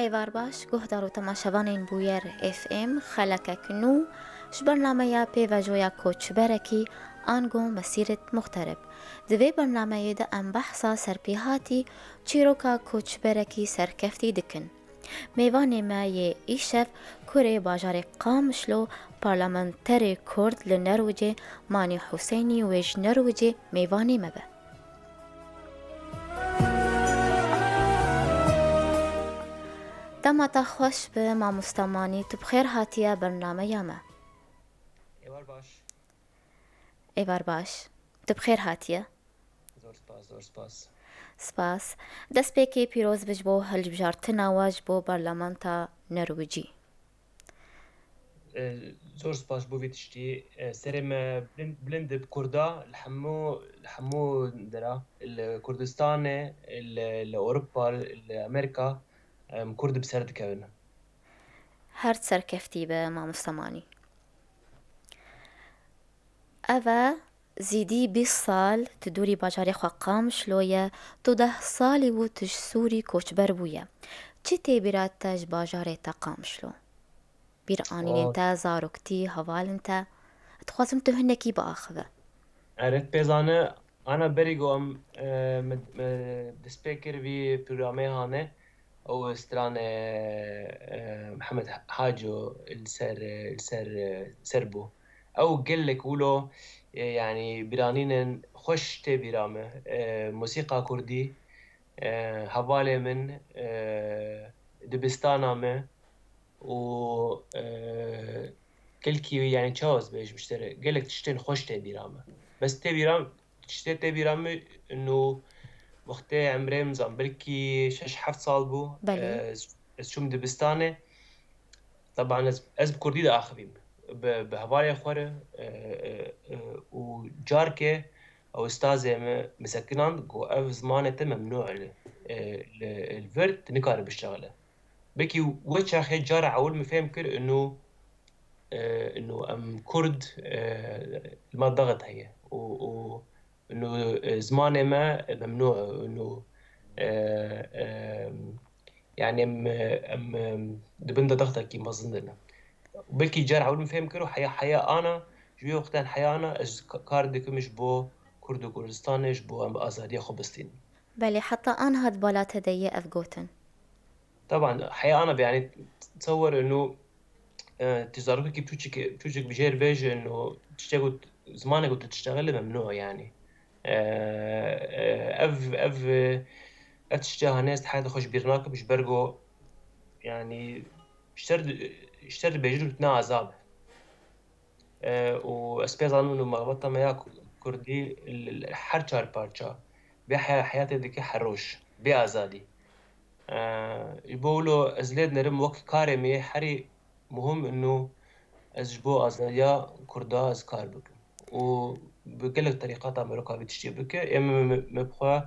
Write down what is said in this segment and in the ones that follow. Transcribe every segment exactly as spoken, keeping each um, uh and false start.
Êvar baş, guhdar û temaşevanên Bûyer F M, xelekek nû ji bernameya pêvajoya koçberekî ango mesîret muxterib. Di vê bernameyê de em behsa serpêhatî çîroka koçberekî serkeftî dikin. Mêvanê me yê îşev kurê bajarê Qamişlo, parlamenterê Kurd li Nerwicê Manî Husênî wê ji Nerwicê mêvanê me be. Dema te xweş be, mamosta Manî, tu bi xêr hatiye bernameya me. Êvar baş. Êvar baş. Tu bi xêr hatiye. Zor spas, zor spas. Spas. Destpêkê pîroz be ji bo hilbijartina we ji bo Parlamenta Nerwicî. E, zor spas bo vî tiştî. E, serê me bilind, bilind bi Kurda li hemû, li hemû dera, li Kurdistanê, li, li Ewropa, li Amerîka, em, Kurd bi ser dikevin. Her serkeftî be, mamosta Manî. Ev e zîdî bîst sal tu dûrî bajarê xwe Qamişlo ye, tu deh salî bû tu ji Sûrî koçber bûye. Çi tê bîra te ji bajarê te Qamişlo? Bîranînên Aa. te, zaroktî, hevalên te. Dixwazim tu hinekî biaxive. Eret pêzane, ana berî ku em, e, me, me destpê kir vî programê hane, ew stranê, e, Mihemed Haco li ser, li ser, ser bû. Ew gelek wilo, e, yanî bîranînên xweş tê bîra me. E, mûsîqa kurdî, e, hevalê min, e, dibistana me û, e, gelkî, yanî çawa ez bêjim, ji te re gelek tiştên xweş tê bîra me. Bes tê bîra, tiştê tê bîra me, ino wextê emrê min zan, belkî şeş heft sal bû. Belê. E, ez, ez çûm dibistanê. Teban ez, ez bi kurdî diaxivîm. Bi, bi hevalê xwe re, e, e, e, û carkê ew ustazê me, me sekinand, got, ev zimanê te memnû e li, e, li, li vir, tu nikarî biştexile. Belkî we çaxê cara ewil min fêm kir, ino, e, ino em kurd, e, li me dexit heye. Û, û ino, e, zimanê me memnû, ino, e, e, yanî em, em, em di bin de dextekî mezin de ne. Belkî cara ewil min fêm kir û heya, heya ana, ji wê wextan heya ana ez ka-, kar dikim ji bo Kurd û Kurdistanê, ji bo em bi azadiya xwe bistînin. Belê, heta anha di bala te de ye ev gotin. Teban, heya ana be, yanî, tewer ino, e, tu zarokekî piçûçik, piçûçik bi jêr bêje ino tiştek û zimanek û tu tiştexilî memnû, yanî. E, e, ev, ev, e, ev tiştê hanê ez heta xwe ji bîr nakim, ji ber ku, yanî, ji te re di-, ji te re dibêjin û tu ne azad. E, û ez pê zanim û malbata me ya ku-, kurdî li, li her çar parça bê heya-, heyatê dike her roj, bê azadî. E, ji bo wilo ez lê dinerim wek karê me yê herî muhim ino ez ji bo azadiya Kurda ez kar bikim. Û bi gelek terîqata me roka vî tiştê bike, ê me, me, me bi xwe,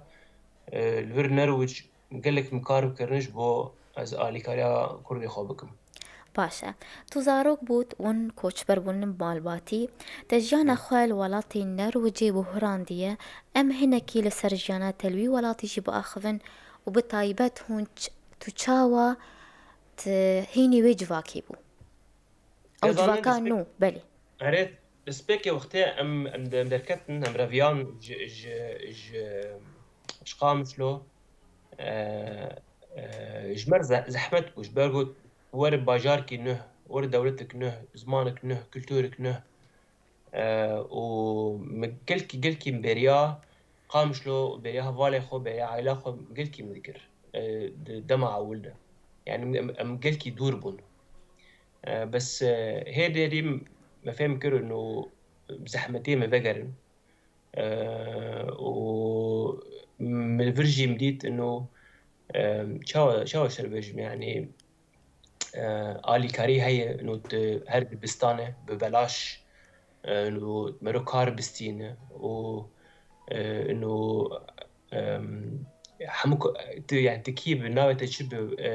e, li vir Nerwic gelek min kar bikirin ji bo ez alîkariya Kurdê xwe bikim. Baş e. Tu zarok bût, hûn koçber bûn li malbatî. Te jiyana Hı. xwe li welatê Nerwicê bihûrandiye. Em hinekî li ser jiyana te li wî welatî jî biaxivin û bi taybet hûn ç-, tu çawa tu hînî wê civakê bû? Ew Ez zanim civaka destpê-, nû, belê. Erê, destpêkê wextê em, em de-, em derketin, em reviyan ji, ji, ji, ji Qamişlo, e, e, ji me re ze-, zehmet bû, ji ber ku were bajarkî nuh, were dewletek nuh, zimanek nuh, kulturek nuh. E, û min gelkî, gelkî min bêriya Qamişlo, bêriya hevalê xwe, bêriya aîla xwe gelkî min dikir, e, di dema ewil de. Yanî em, em gelkî dûr bûn. E, bes, e, hê derî me fêm kir ino zehmetiyê me vegerin. E, û min vir jî min dît ino, e, çawa, çawa şer bêjim, yanî, e, alîkarî heye, ino tu her dibistane bi belaş, e, ino mero kar bistîne û, e, ino, em, hemû ku-, tu, yani, tu kî bi navê te çi bi, e,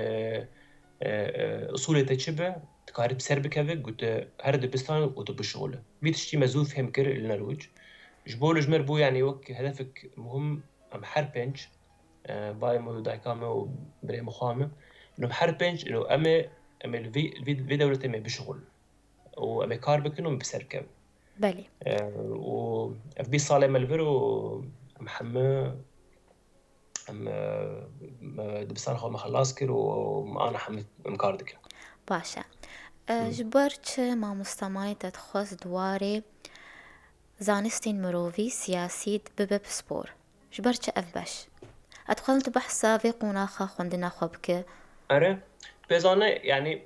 e, e, usulê te çi bi, tu karî bi ser bikeve, ku tu her dibistane û tu bişixule. Vî tiştî me zû fehm kir li Nerwic. Ji bo li ji me re bû, yani, wek hedefek muhim, em her pênc, e, bayê me û dayika me û birê me xwe me, Ino her pênc, ino em ê, em ê li vî, vî, vî dewletê em ê bişixulin. Û em ê kar bikin û em bi ser bikevin. Belê. E, û ev bîst salê me li vir û em hemû, em, e, me dibistana xwe me xelas kir û me ana hemû em kar dikin. Baş e. E, ji ber çi mamosta Manî te dixwest di warê zanistên mirovî, siyasî bibe pispor? Ji ber çi ev beş? Ez dixwazim tu behsa vê qonaxa xwendina xwe bike. Ere, tu pê zane, yanî,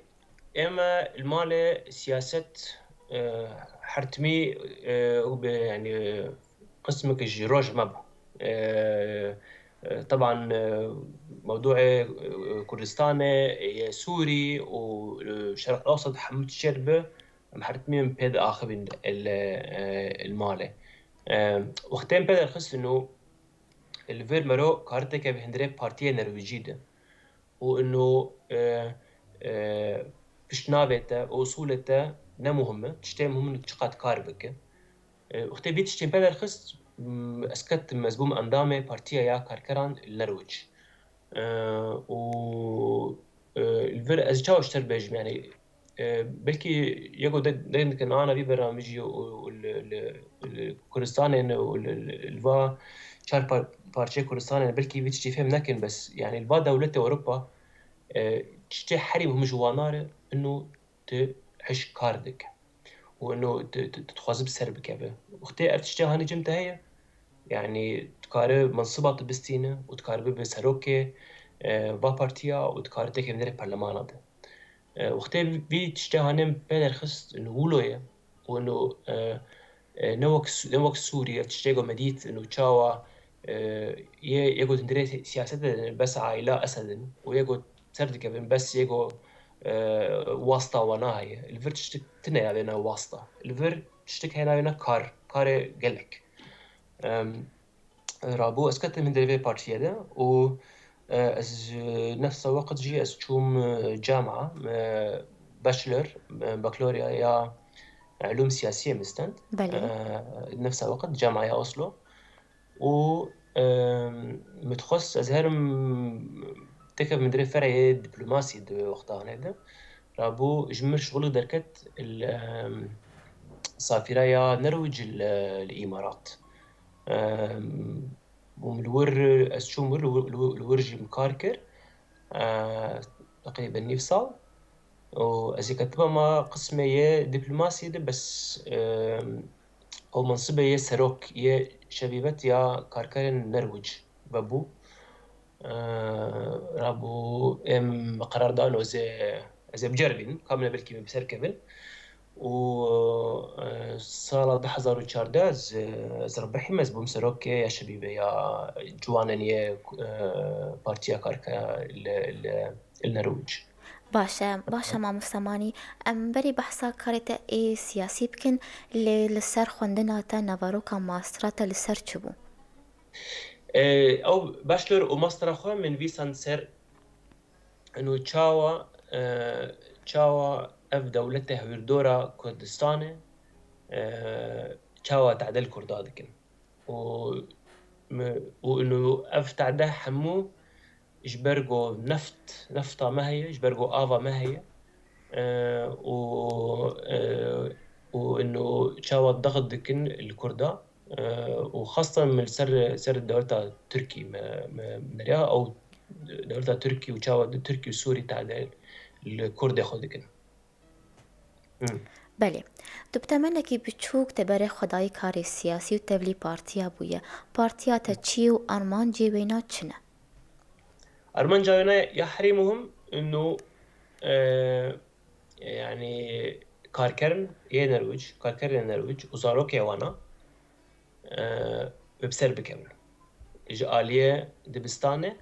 ême li malê siyaset, e, her timî, e, û bi, yanî, qismeke ji roj me bû. E, e, teban, e, mewdûê, e, Kurdistanê, yê Sûrî û, e, Şerq Ewsat hemû tiştê dibe, em her timî em pê diaxivîn li, e, li malê. E, wextê em pê derxistin û li vir mero kariteke bi hundirê partiyê Nerwîcî de. Û ino, e, e, piştnavê te, usûlê te ne muhim e. Tiştê muhim in çiqas kar bike. E, wextê vî tiştên pê derxist, m, ez ketim, ez bûm endamê Partiya ya Karkeran li Nerwic. E, û, e, li vir ez çawa ji te re bêjim, yanî, e, belkî yeko de, de dikin ana vî bernamijî û, û li, li, li Kurdistanê ne û li, li, li va çar par-, parçeyê Kurdistanê ne, belkî vî tiştî fêm nekin, bes, yanî, li va dewletê Ewropa, e, tiştê herî muhim ji wana re ino tu hişk kar dike û ino tu, tu, tu dixwaze bi ser bikeve. Wextê ev tiştê hanê cem te heye, yanî, dikare mensiba tu bistîne û dikare bibe serokê, e, va partiya û dikare têke vindere perlemana de. E, wextê vî tiştê hanê pê derxist, ino wilo ye û ino, e, e, ne wek Sû-, ne wek Sûriye, tiştê ku me dît, ino çawa, e, yê, yê ku hundirê si-, siyasetê de ne, bes aîla Esed in û yê ku ser dikevin, bes yê ku, e, wasta wana heye. Li vir tiştik tune ya vêna wasta. Li vir tiştik heye navêna kar, karê gelek. Em, rabû ez ketim hundirê vê partiyê de û, e, ez ji nefsa weqt jî ez çûm, e, cama, e, bachelor, e, bakalorya ya Ilûm Siyasiyê min stend. Belê. E, nefsa weqt Camaya Oslo. Û, e, min dixwest ez herim têke hundirê fereyê diplomasî di wê wextanê de. Rabû ji min şixulek derket li, e, safîra ya Nerwic li, li Îmarat. E, û min li wir, ez çûm wir, li wir, li wir, li wir jî min kar kir. E, teqrîben nîv sal. Û ez ê ketiba ma qismê yê diplomasî de, bes, e, ew mensibê yê serok yê şebîbet ya karkerên Nerwic vebû. E, rabû em qerar dan ez ê, ez ê biceribînim, kamile belkî min bi ser kevin. Û, e, sala du hezar û çardeh ez, ez rebihîm, ez bûm serokê ya şebîbê ya ciwanên yê, e, Partiya Karkera li, li, li Nerwic. Baş e, baş e mamosta Manî. Em berî behsa karê te ê siyasî bikin, lê li ser xwendina te, nevaroka mastera te li ser çi bû? E, ew bachelor û mastera xwe min vîsand ser ino çawa, e, çawa ev dewlete hewîrdora Kurdistanê, e, çawa tade li Kurda dikin. Û me, û ino ev tade hemû ji ber ku neft, nefta me heye, ji ber ku ava me heye, e, û, e, û ino çawa dext dikin li Kurda, e, û xastan min li ser, ser dewleta Tirkî me, me, me neriya, ew dewleta Tirkî û çawa di Tirkî û Sûrî tade li Kurdê xwe dikin. Hmm. Belê. Tu bi temenekî biçûk te berê xwe dayî karê siyasî û tevlî partiya bûye. Partiya te çi ye û armancê wêna çi ne? Armanca wêna ya herî muhim ino, e, yanî karkerin yê Nerwic, karkerên Nerwic û zarokê wana, e, bi ser bikevin. Ji aliyê dibistanê,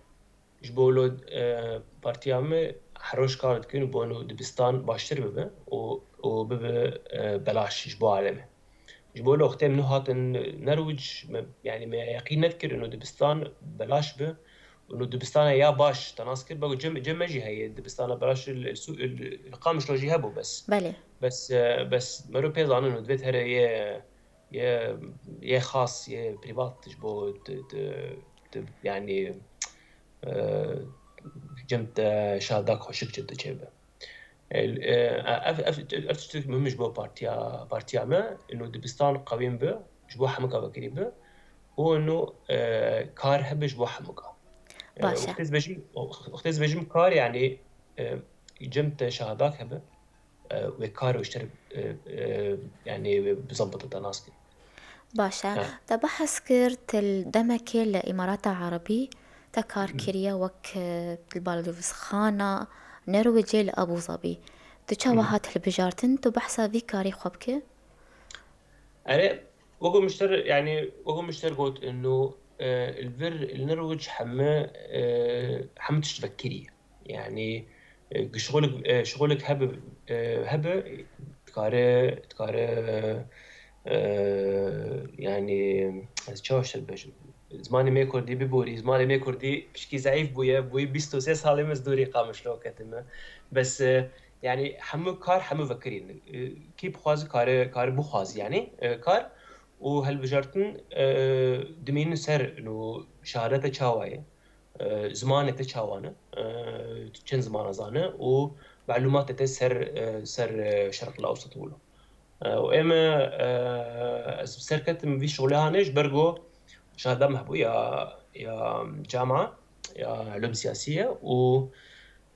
ji bo lo, e, partiya me her roj kar dikin bo no dibistan baştir bibe û, û bibe, e, belaş ji bo alemê. Ji bo lo wextê min hatin Nerwic, me, yanî me yeqîn nedikir ino dibistan belaş bi. Û no dibistana ya baş te nas kir, bego cem, cem me jî heye, dibistana belaş li, li, Su-, li, li Qamişlo jî hebû bes. Belê. Bes, e, bes mero pê zanin û divê here yê, yê, yê xas, yê privat ji bo tu, tu, tu, yanî, e, cem te şadak xweşik cem te çêbe. E, e, ev, ev, ev tiştek muhim ji bo partiya, partiya me, ino dibistan qewîn bi, ji bo hemika vekirî bi, û ino, e, kar hebe ji bo hemika. E, Baş e. Wextê ez bêjim, wextê ez bêjim kar, yani, e, cem te şahadak hebe, e, wê kar û ji te re, e, e, yani, wê bizabite te nas kir. Baş e. Ha. Te behs kir, te li demekê li Îmarata Erebî te kar kiriye wek, e, li balozxana Nerwicê li Abu Zabî. Tu çawa Hmm. hat hilbijartin? Tu behsa vî karî xwe bike? Erê, wekî min ji te re, yani, wekî min ji te re got, ino, e, li vir, li Nerwic heme, e, heme tişt vekirî. Yani, e, şixulek, e, şixulek hebe, e, hebe, dikare, dikare, e, yani, ez çawa ji te re bêjim? Zimanê me kurdî biborî, zimanê me kurdî pişkî zeîf bûye, bûye bîst û sê salê min ez dûrî Qamişlo ketime. Bes, e, yani, hemû kar, hemû vekirî ne. E, kî bixwaze kare, kare bixwaze, yani, e, kar û hilbijartin, e, dimînin ser, no, şehadete çawa ye, e, zimanê te çawa ne, e, çend zimana zane û melumatê te ser, e, ser, e, Şerq el Awsat wilo. E, û êm, e, ez bi ser ketim vî şolê hanê ji ber ku şahda me hebû ya, ya cama, ya ilûm siyasî ye û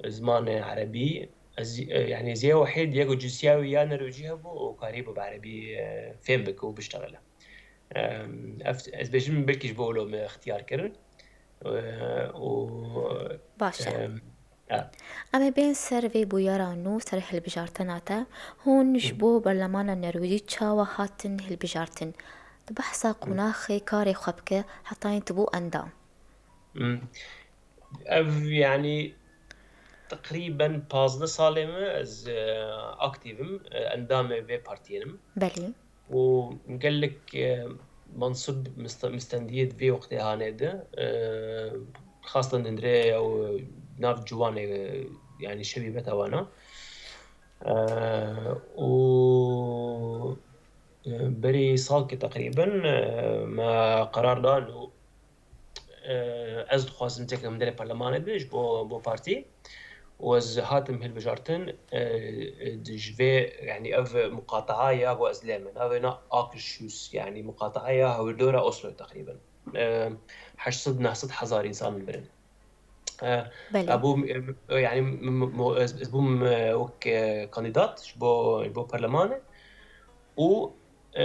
zimanê erebî, ez, e, yani, ez yê wehîd ye ku cinsiya wî ya nerwecî hebû û karîbû bi erebî, e, fêm bike û biştexile. E, ev, ez bêjim belkî ji bo wilo me ixtiyar kirin. E, û, Baş e. e, e. Em ê bên ser vê bûyera nû, ser hilbijartina te. Hûn ji Hı. bo berlemana nerwecî çawa hatin hilbijartin? Tu behsa Hı. qonaxê karê xwe bike, hetayên tu bû endam. Hmm. Ev, yani, teqrîben pazdeh salê me ez, e, aktîv im, e, endamê vê partiyê im. Belê. Û gelek, e, mansib miste-, mistendiyê di vê wextê hanê de, e, xastan di hundirê ew nav ciwanê, e, yani, şevî bete wana. E, û, e, berî salkê teqrîben, e, me qerar dan û, e, ez dixwazim tekim hundirê perlemanê de ji bo, bo partî. Û ez hatim hilbijartin, e, e, di ji vê, yani, ev muqataa ya ku ez lê min. Ev na Akershus, yani, muqataa ya hawirdora Osloyê teqrîben. E, heşt sed neh sed hezar însan mirin. E, Belê. e, bûm, e, yani, m-, m-, mo-, ez, ez bûm, e, wek, e, kandidat ji bo, ji bo perlemanê. Û, e,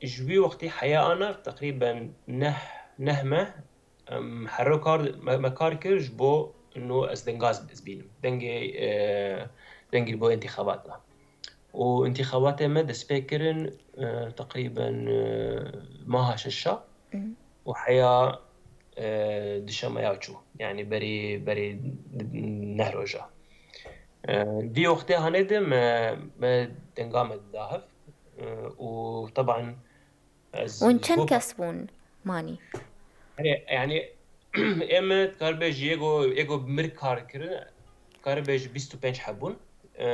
ji wî wextî heya ana teqrîben neh, neh meh, em, hero kar, me, me kar kir ji bo ino ez dengaz ez bînim. Dengê, e, dengê bo întîxabat me. Û întîxabatê me dest pê kirin, e, teqrîben, e, maha şeşa Hı. û heya, e, dişemeya çû. Yani berî, berî neh roja. E, vî wextê hanê de me, me denga me dida hev. E, û teban ez Hûn çend bo kes bûn, Manî? Erê, yani, ê me dikaribe ji yê ku, yê ku mir kar kirin, dikaribe ji bîst û pênc heb bûn. E,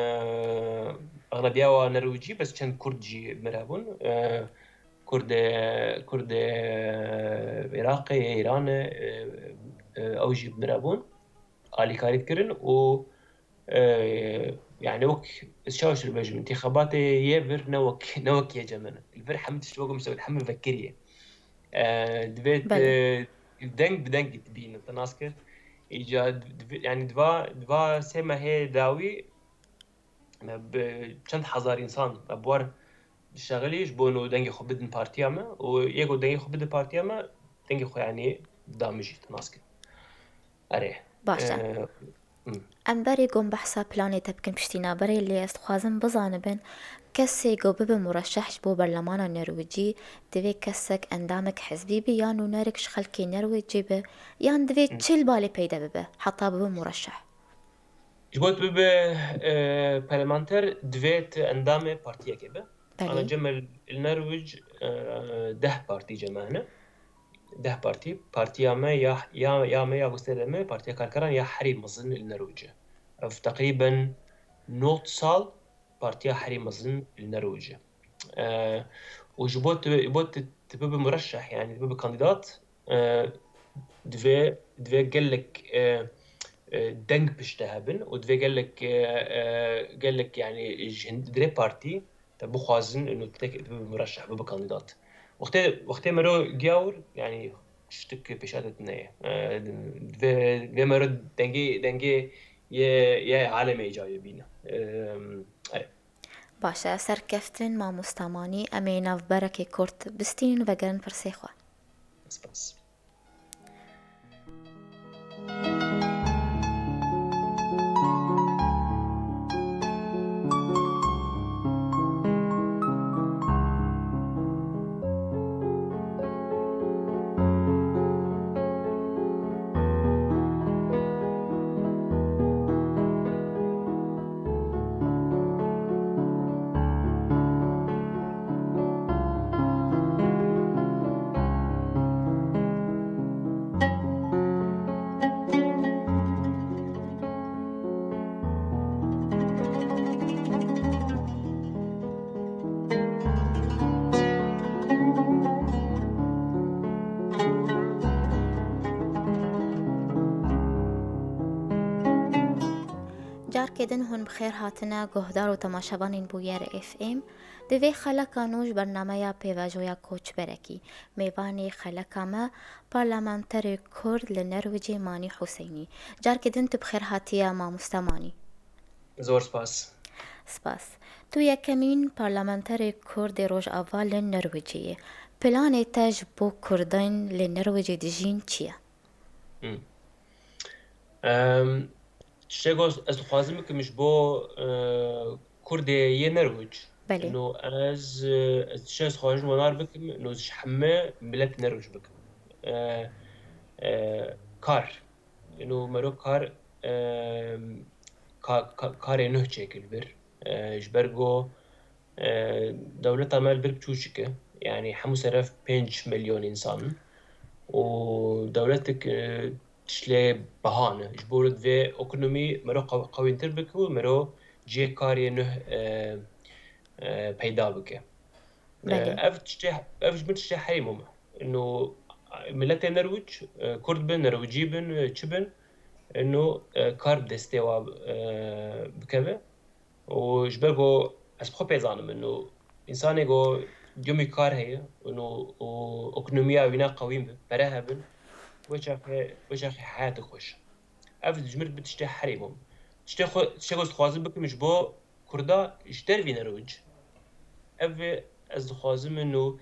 exlebiya wa nerwicî, bes çend kurd jî mir hebûn. E, kurdê, kurdê Iraqê, yê Îranê, e, e, ew jî mir hebûn. Alîkarî dikirin û, e, yani, wek ez çawa ji te re bêjim, întîxabatê yê vir ne wek, ne wek yê cem me ne. Li vir hemû tişt wek, mesela, hemû vekirî ye. E, divê tu Belê. deng bi dengî tu bînin, te nas kir. Îca divi-, yani, diva, diva sê mehê dawî me bi çend hezar însan me bi war dişexilî ji bo no dengê xwe bidin partiya me û yê ku dengê xwe bide partiya me, dengê xwe, yani, da min jî, te nas kir. Erê. Baş e. E, hmm. Em berê gon behsa planê te bikin piştî na berê, lê ez dixwazim bizanibin, kesê ku bibe mureşeh ji bo berlemana Nerwicî, divê kesek endamek hizbî be, yan nûnerek ji xelkê Nerwicê be, yan divê Hmm. çi li balê peyde bibe, heta bibe mureşeh? Ji bo tu bibe, e, parlamenter, divê tu endamê partiyekê be. Belê. Ana cem me li Nerwic, e, deh partî cem me hene. Deh partî. Partiya me ya, ya, ya me ya gustêrê me, Partiya Karkeran ya herî mezin li Nerwic e. Ev teqrîben nod sal partiya herî mezin li Nerwic e. E, û ji bo tu, bo tu, tu bibe mureşeh, yani tu bibe kandidat, e, divê, divê gelek, e, e, deng pişte hebin û divê gelek, e, e, gelek, yani, ji hin-, dirê partî te bixwazin û te bibe mureşeh, bibe kandidat. Wextê, wextê mero giya wir, yani, tiştik pêşa te tune ye. E, vê, vê mero dengê, dengê yê, yê alemê îcabê bîne. E, erê. Baş e, serkeftin mamosta Manî, em ê navberekê kurt bistînin û vegerin pirsê xwe. Spas. Carkê din hûn bi xêr hatine, guhdar û temaşevanên Bûyer F M. Di vê xeleka nû ji bernameya pêvajoya koçberekî, mêvanê xeleka me parlamenterê Kurd li Nerwicê Manî Huseynî. Carkê din tu bi xêr hatiye mamoste Manî. Zor spas. Spas. Tu yekemîn parlamenterê Kurd ê Rojava li Nerwicê yê. Planê te ji bo Kurdên li Nerwicê dijîn çi ye? Hmm. Em, tiştê ku ez dixwazim bikim ji bo, e, Kurdê yê Nerwic. Belê. No ez, e, ez tiştê ez dixwazim wanar bikim, no ji hemê milet Nerwic bikim. E, e, kar. No mero kar, e, ka-, ka-, karê nuh çêkir vir. E, ji ber ku, e, dewleta me li vir biçûçik e. Yani hemû seref pênc milyon însan in. Û dewletek, e, tişt lê biha ne. Ji bo divê ekonomî mero qew-, qewîntir bike û mero cihê karê nuh, e, e, peyda bike. Belê. E, ev tiştê, ev ji min tiştê herî mum e. Ino miletê Nerwic, e, Kurd bin, Nerwicî bin, e, çi bin, ino, e, kar bi destê wa, e, bikeve. Û ji ber ku ez bi xwe pê zanim, ino însanê ku gumî kar heye, ino û ekonomiya wîna qewîn be, pere hebin, wê çaxê, wê çaxê heyatek xweş. Ev ji min bi tiştê herî mum. Tiştê xwe, tiştê ku ez dixwazim bikim ji bo Kurda ji dervî Nerwic. Ev ê ez dixwazim min û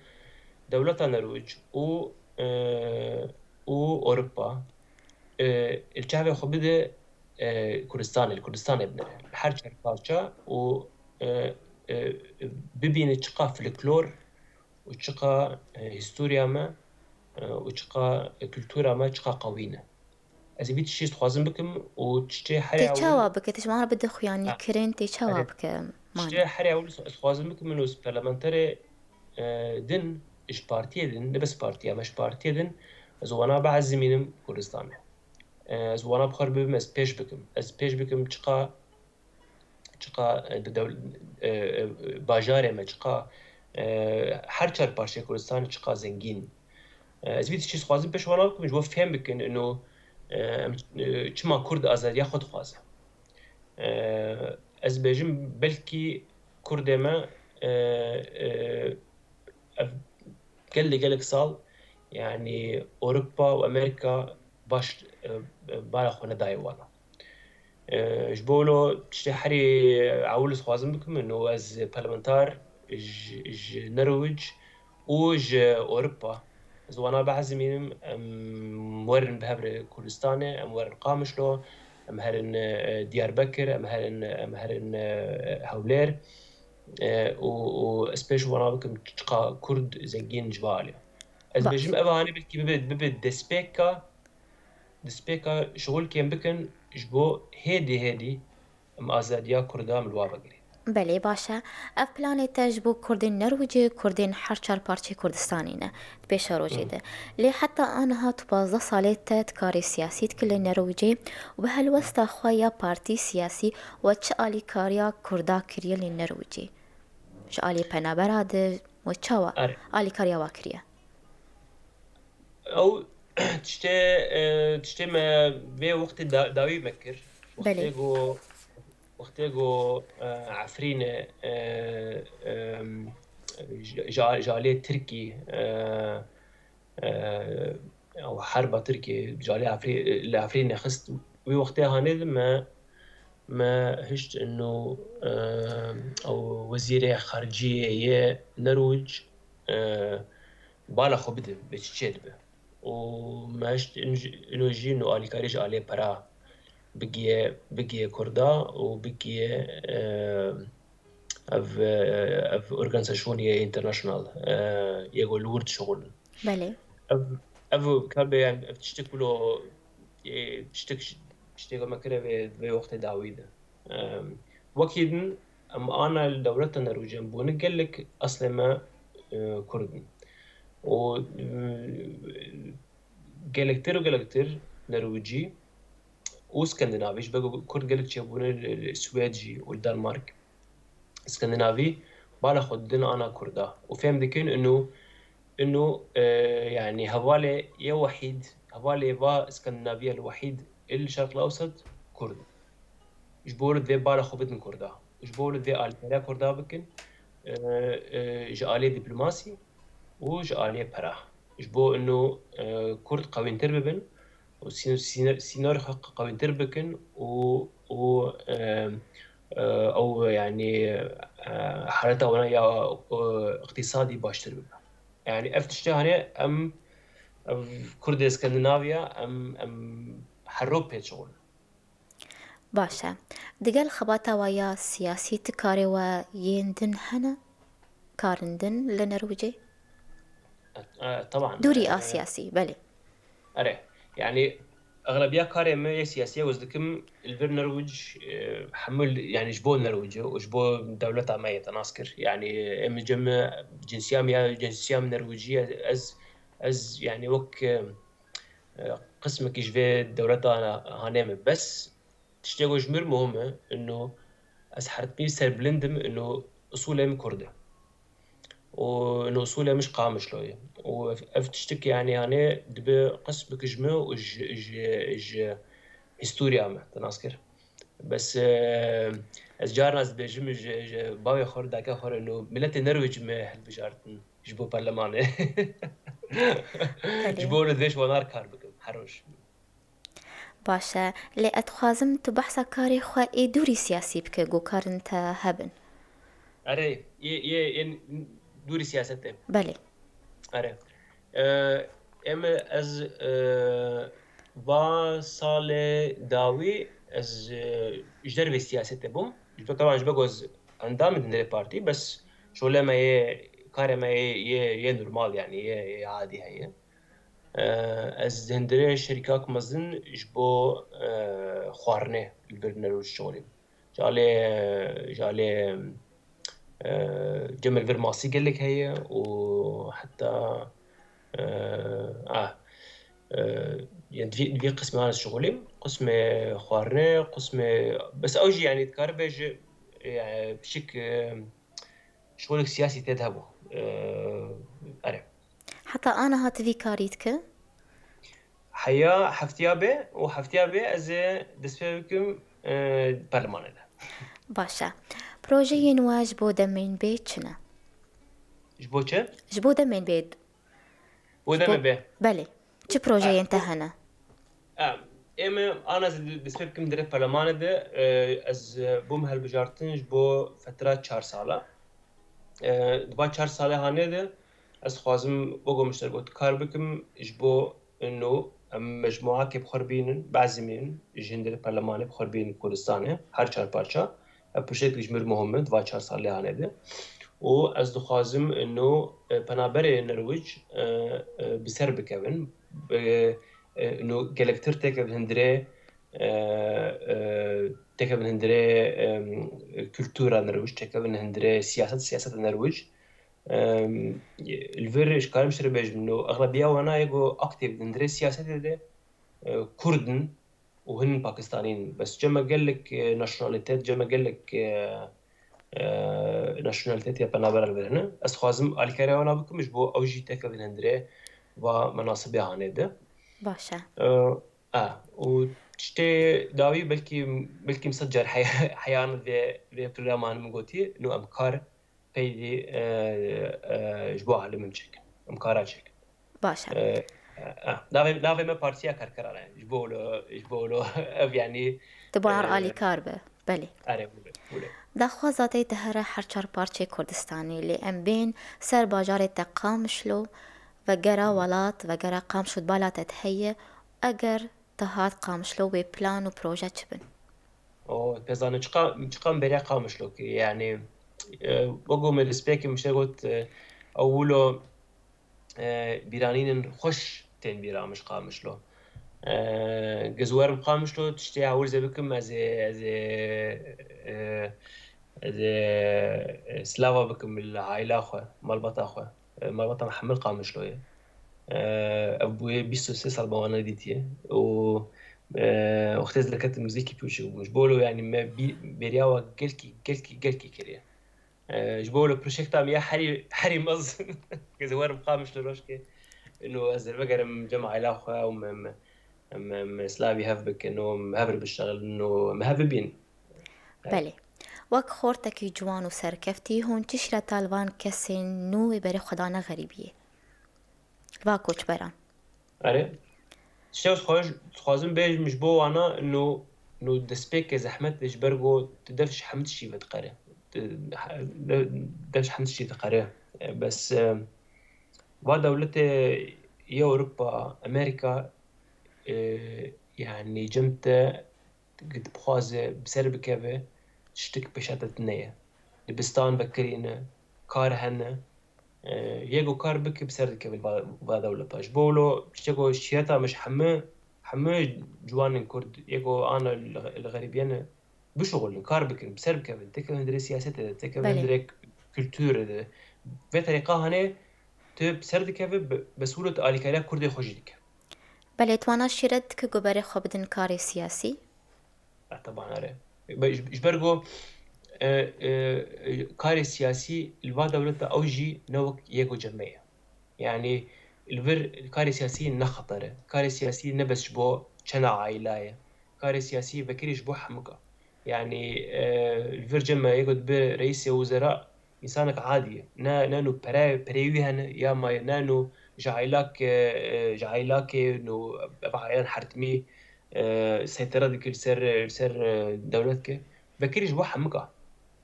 dewleta Nerwic û, e, û Ewropa, e, li çavê xwe bide, e, Kurdistanê, li Kurdistanê binere. Li her çar parça û, e, e, bibîne çiqa folklor û çiqa, e, historiya me, e, û çiqa, e, kultura me çiqa qewî ne. Ez ê vî tiştî dixwazim bikim û tiştê herê Tê ewil çawa bike? Tê ji wan re bide xuyanî Ha, kirin, tê çawa erê. bike? Mane. Tiştê herê ewil ez dixwazim bikim, min û parlamenterê, e, din, ji partiyê din, ne bes partiya me, ji partiyê din, ez wana biezimînim Kurdistanê. E, ez wana bi xwe re bibim, ez pêş bikim. Ez pêş bikim çiqa çiqa, e, di dewl-, e, e, bajarê me çiqa, e, her çar parçeyê Kurdistanê çiqa zengîn. E, ez vî tiştî dixwazim pêş wana bikim, ji bo fêm bikin, ino, e, em, e, çima Kurd azadiya xwe dixwaze. E, ez bêjim, belkî Kurdê me, e, e, ev gelek, gelek sal, yani Ewropa û Amerîka baş, e, e, bala xwe nedaye wana. E, ji bo wilo tiştê herî ewil ez dixwazim bikim, ino ez parlamenter ji, ji Nerwic û ji Ewropa, ez wana biezimînim, em werin bi hev re Kurdistanê, em werin Qamişlo, em herin, e, Diyarbekir, em herin, em herin, e, Hewlêr, e, û, û ez pêş wana bikim çiqa Kurd zengîn ji van alî. Ez Baş. bêjim, ev hanê belkî bibe, bibe destpêka, destpêka şixulkên bikin ji bo hêdî hêdî em azadiya Kurda em li wa vegerîn. Belê, baş e. Ev planê te ji bo Kurdên Nerwicê, Kurdên her çar parçeyê Kurdistanê ne, di pêşerojê Hı. de. Lê heta aniha tu pazdeh salê te di karê siyasî dikî li Nerwicê û bi helwesta xwe ya partî siyasî we çi alîkariya Kurda kiriye li Nerwicê? Ji alî penabera de we çawa Erê. alîkariya wa kiriye? Ew Tiştê, e, tiştê me vê wextê da-, dawî me kir. Belê. Wextê ku, wextê ku, e, Efrînê, e, e, ji, ji, ji aliyê Tirkî, e, e, ew herba Tirkî ji aliyê Efrî-, li Efrînê xist. Wî wextê hanê de me, me hişt ino, e, ew wezîrê xariciyê yê Nerwîc, e, bala xwe bide, bê çi çê dibe. Û me hişt in-, ino jî no alîkarî ji alê pera bigiye, bigiye Kurda û bigiye, e, ev, e, ev organizasyonê international, e, yê ku li wir dişixulin. Belê. Ev, ev kar be, yani, ev tiştek wilo, e, tiştek, tiştek me kire vê, vê wextê dawî de. Em, wekî din, em ana li dewleta Nerwîcê em bûne gelek eslê me, e, Kurd in. Û, e, gelektir û gelektir Nerwîcî û Skandinavî, ji ber ku Kurd gelek çêbûne li, li Swêd jî û li Danmark. Skandinavî bala xwe didin ana Kurda û fêm dikin ino, ino, e, yani hevalê yê wehîd, hevalê va Skandinaviya li wehîd il Şerq Lewsat Kurd. Ji bo li vê bala xwe bidin Kurda. Ji bo li vê alîkariya Kurda bikin, e, e, ji aliyê diplomasî û ji aliyê pera. Ji bo ino, e, Kurd qewîntir bibin û sîn-, sînor-, sînorê xwe qewîntir bikin û, û, e, e, ew, yani, e, haleta wana ya, e, iqtîsadî baştir bibe. Yani ev tiştê hanê em, ev Kurdê Skandinaviya em, em her roj pê dişixulin. Baş e. Digel xebata we ya siyasî ti karê we yên din hene? Karin din li Nerwîcê? E, e, teban. Dûrî a, e, siyasî, belê. Erê, yani, exlebiya karê me yê siyasî ye, ez dikim, li vir Nerwîc, e, hemû li, yani, ji bo Nerwîcê û ji bo dewleta me ye, te nas kir. Yani, em cem, cinsiya me ya, cinsiya me Nerwîcî ye, ez, ez, yani, wek, e, e, qismekî ji vê dewleta hanê me. Bes tiştê ku ji mir muhim e, ino ez hertmî serbilind im, ino usulê min Kurd e. Û ino usulê min ji Qamişlo ye. Û ev, ev tiştik, yani, hanê dibe qismekî ji min û ji, ji, ji hîstoriya me, te nas kir. Bes, e, ez carna ez dibêjim ji, ji bavê xwe re, dayika xwe re, ino miletê Nerwîc me hilbijartin ji bo perlemanê. Belê. Ji bo li vê ji wan re kar bikim, her roj. Baş e. Lê ez dixwazim tu behsa karê xwe ê dûrî siyasî bike, ku karin te hebin. Erê, yê, yê, yê dûrî siyasetê. Belê. Erê. E, em ez, e, va salê dawî ez, e, ji dervê siyasetê bûm. Ji bo, teban ji bo ku ez endamê di nirê partî, bes şolê me yê, karê me yê, yê, yê normal, yani yê, yê adî heye. E, ez di hundirê şerîka ku mezin ji bo, e, xwarinê li vir Nerwîc dişixulîm. Ji alê, ji alê, e, cem li vir masî gelek heye û heta, e, ah, e, yani di vî, di vî qismê han dişixulîm. Qismê xwarinê, qismê, bes ew jî yani dikare bêje, e, piçik, e, şixulek siyasî tê de hebû. E, erê. Heta aniha tu vî karî dike? Heya heftiya bê û heftiya bê ez ê dest pê bikim, e, perlemanê de. Baş e. Projeyên we ji bo demên bê çi ne? Ji bo çi? Ji bo demên bê. Bo demê bê. Belê. Çi projeyên te hene? Em, ê me ana ez dest pê bikim dirê perlemanê de, e, ez, e, bûm hilbijartin ji bo fetra çar sala. E, di va çar salê hanê de ez dixwazim wek ku min ji te re got kar bikim ji bo ino em mecmuakê bi xwe re bînin, bazî min ji hundirê perlemanê bi xwe re bînin Kurdistanê, her çar parça. Ev projeyekî ji mir muhim e, di va çar salê hanê de. Û ez dixwazim ino, e, penaberê Nerwîc, e, e, bi ser bikevin. E, e, ino gelektir têkevin hundirê, e, e, têkevin hundirê, e, kultura Nerwîc, têkevin hundirê siyaset, siyaseta Nerwîc. E, li vir ji karim ji te re bêjim, ino exlebiya wana yê ku aktîf di hundirê siyasetê de, e, Kurd in û hin Pakistanî in. Bes cem me gelek, e, nasyonalîtet, cem me gelek, e, e, nasyonalîtet ya penaberan li vir hene. Ez dixwazim alîkariya wana bikim ji bo ew jî têkevin hundirê va menasibê hanê de. Baş e. E, a, û tiştê dawî belkî, belkî min sed car heya-, heyan vê, vê programan min gotî, no em kar peydî, e, e, ji bo alimim çêkin. Em kara çêkin. Baş e. E, e, navê, navê me Partiya Karkeran e. Ji bo lo, ji bo lo ev yanî, Tu bar e, alîkar be. Belê. Erê, wile, wile. Daxwaza te te here her çar parçeyê Kurdistanê, lê em bên ser bajarê te Qamişlo, vegera welat, vegera Qamişlo di bala te de heye, eger te hat Qamişlo wê plan û proje çi bin? O, pêzane çiqa, çiqa min beriya Qamişlo kiriye. Yanî, e, wek ku me destpêkê min ji te got, e, ew wilo, e, bîranînên xweş tên bîra min ji Qamişlo. E, gez werim Qamişlo, tiştê ewil zê bikim, ez ê, ez ê, e, ez ê, e, slava bikim li aîla xwe, malbata xwe. E, malbata min hemil Qamişlo ye. E, ev bûye bîst û sê sal me wan nedîtiye. Û, e, wextê ez derketim zêkî pî û çik bûm. Ji bo lo, yanî me bî-, beriya we gelkî, gelkî, gelkî kiriye. E, ji bo lo projekta min ya herî, herî mezin. Ez ê werim Qamişlo rojkê. Ino ez ê vegerim cem aîla xwe û me, me, em, em slavî hev bikin û em hev re bişexilin û em hev bibîn. Belê. Wek xortekî ciwan û serkeftî, hûn çi şîreta li van kesên nû wê berê xwe dane xerîbiyê? Li va koçberan. Erê. Tiştê ez xwe-, dixwazim bêjim ji bo wana, no, no destpêkê zehmet e, ji ber ku tu dev ji hemû tiştî vediqere. Tu de-, dev ji hemû tiştî diqere. E, bes, e, va dewletê yê Ewropa, Amerîka, e, yanî cem te dixwaze bi ser bikeve, tiştik pêşa te tune ye. Dibistan vekirî ne, kar hene. E, yê ku kar bike, bi ser dikeve va, va dewleta. Ji bo wilo, tiştê ku şîreta min ji hemû, hemû ciwanên Kurd, yê ku ana li, li xerîbiyê ne, bişuxulin, kar bikin, bi ser bikevin, têkevin hundirê siyasetê de, têkevin Belê. hundirê kulturê de. Vê terîqa hene, tu bi ser dikeve, bi, bi sûret alîkariya Kurdê xwe jî dike. Belê, tu wana şîret dike ku berê xwe bidin karê siyasî? E, teban are. Be-, ji, ji ber ku, e, e, e, karê siyasî li va dewleta ew jî ne wek yê ku cem me ye. Yanî li vir karê siyasî ne xeter e. Karê siyasî ne bes ji bo çenda aîla ye. Karê siyasî vekirî ji bo hemûk e. Yanî, e, li vir cem me yê ku dibe reîsê wizera, însanek adî ye. Ne, ne nû pere, pereyê wî hene, ya ma ne nû ji aîlak, e, ji aîlakê nû ev aîlan hertimî, e, seytera dike li ser, li ser, e, dewlet ke. Vekirî ji bo hemûk e.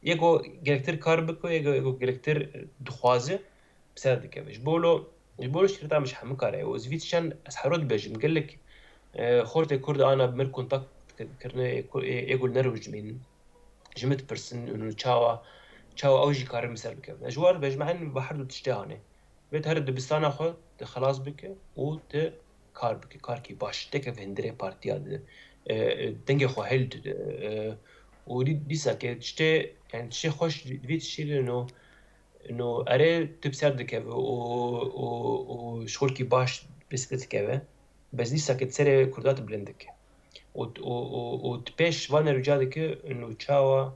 Yê ku gerektir kar bike, yê ku, yê ku gerektir dixwaze, bi ser dikeve. Ji bo lo, ji bo lo şîreta min ji hemû kar e. Û ez vî tiştan ez hero dibêjim. Gelek, e, xortê Kurd ana bi mir kontakt kirine, ê ku, ê, ê ku li nerû ji min, ji min dipirsin, û çawa, çawa ew jî karin bi ser bikevin. Ez ji wan dibêjim, em bi her du tiştê hane. Vê tu here dibistana xwe tu xelas bike û tu kar bike, karkî baş. Têkeve hundirê partiya de, e, e, dengê xwe hil tu de, e, û dî-, dîsa ke tiştê, yani tiştê xweş di vî tiştê de no, no erê tu bi ser dikeve û, û, û şixulkî baş bi ser dikeve. Bes dîsa ke tu serê Kurda tu bilind dike. Û, û, û, û tu pêş van rûca dike, no çawa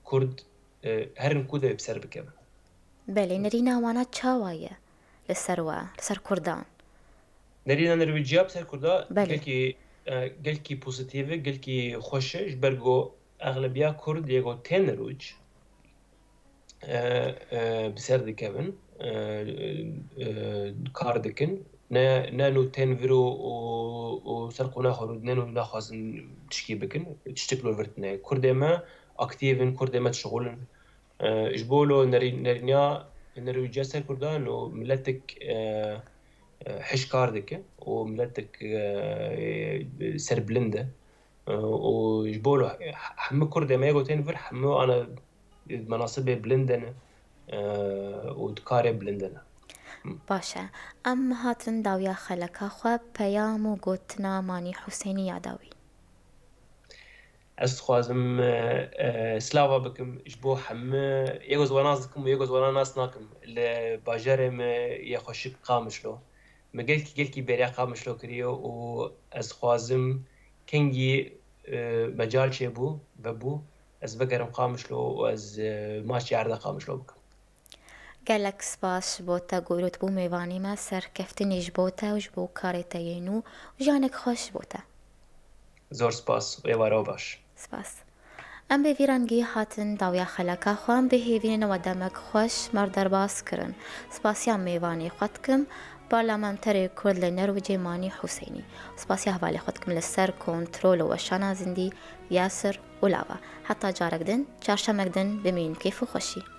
Kurd, e, herin ku de bi ser bikevin. Belê, nerîna wana çawa ye li ser we, li ser Kurdan? Nerîna Norvêciya bi ser Kurda Belê. gelkî, e, gelkî pozîtîf e, gelkî xweş e, ji ber ku exlebiya Kurd yê ku tên rûc, e, e, bi ser dikevin, e, e, kar dikin. Ne, ne nû tên vir û, û, û ser qûna xwe rûdinin û naxwazin tişkî bikin. Tiştik li vir tune. Kurdê me aktîf in, Kurdê me dişixulin. E, ji bo lo nerî-, nerîniya Norwêciya ser Kurdan û miletik, e, e, hişkar dike û miletik, e, serbilind e. E, û ji bo lo he-, hemû Kurdê me yê ku tên vir, hemû ana menasibê bilind ne, e, û di karê bilind ne. Baş e. Em hatin dawiya xeleka xwe, peyam û gotina Manî Husênî ya dawî. Ez dixwazim, e, e, slava bikim ji bo hemû yê ku ez we nas dikim û yê ku ez we nas nakim. Li bajarê me yê xweşik Qamişlo. Me gelkî, gelkî beriya Qamişlo kiriye û ez dixwazim kengî, e, mecal çêbû, vebû, ez vegerim Qamişlo û ez, e, maçê erda Qamişlo bikim. Gelek spas ji bo te ku îro tu bû mêvanî me, serkeftinî ji bo te û ji bo karê te yên nû û jiyanek xweş ji bo te. Zor spas û êvara baş. Spas. Em bi vî rengî hatin dawiya xeleka xwe, em bi hêvî ne we demek xweş me re derbas kirin. Spasiya mêvanê xwe dikim, parlamenterê Kurd li Norwêcê Manî Husênî. Spasiya hevalê xwe dikim li ser kontrol û weşana zindî Yasir û Lava. Heta carek din, çarşemek din, bimînin kêf û xweşî.